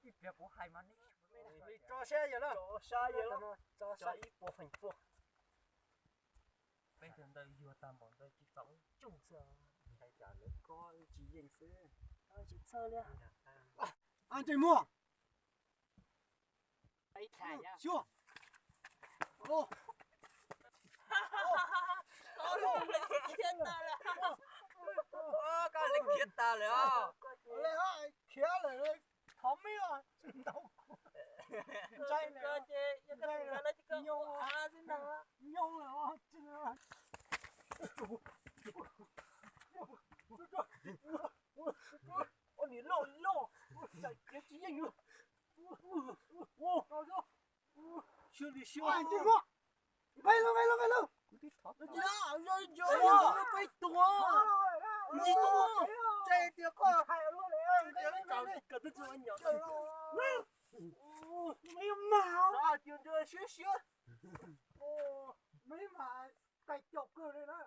Ib pliag kuv hais mas nej tso siab yawg na. Tso siab yawg, tso siab ib puas feem pua. Peb tus ntawd yuag tag npaum ntawd tsis txaus coob xwb. Hais cas lawv kob tsis yeej xwb. Tsis txhawj li. Ntsej muag. Xyuas. Koj leej khiav tag lawm os. Khiav lawm, thov mib os, tsis ntau kuv. Ntshai lawm, ntshai lawm, nyoog lawm. Ua niam loj loj, khiav tsis yeej. Sib li sib. Nqaij lauj, nqaij lauj, nqaij lauj. Peb tuag. Ntsis tuag. Tsis tias koj hais luaj li. Mas siab siab. Mas tais caum kawg li na.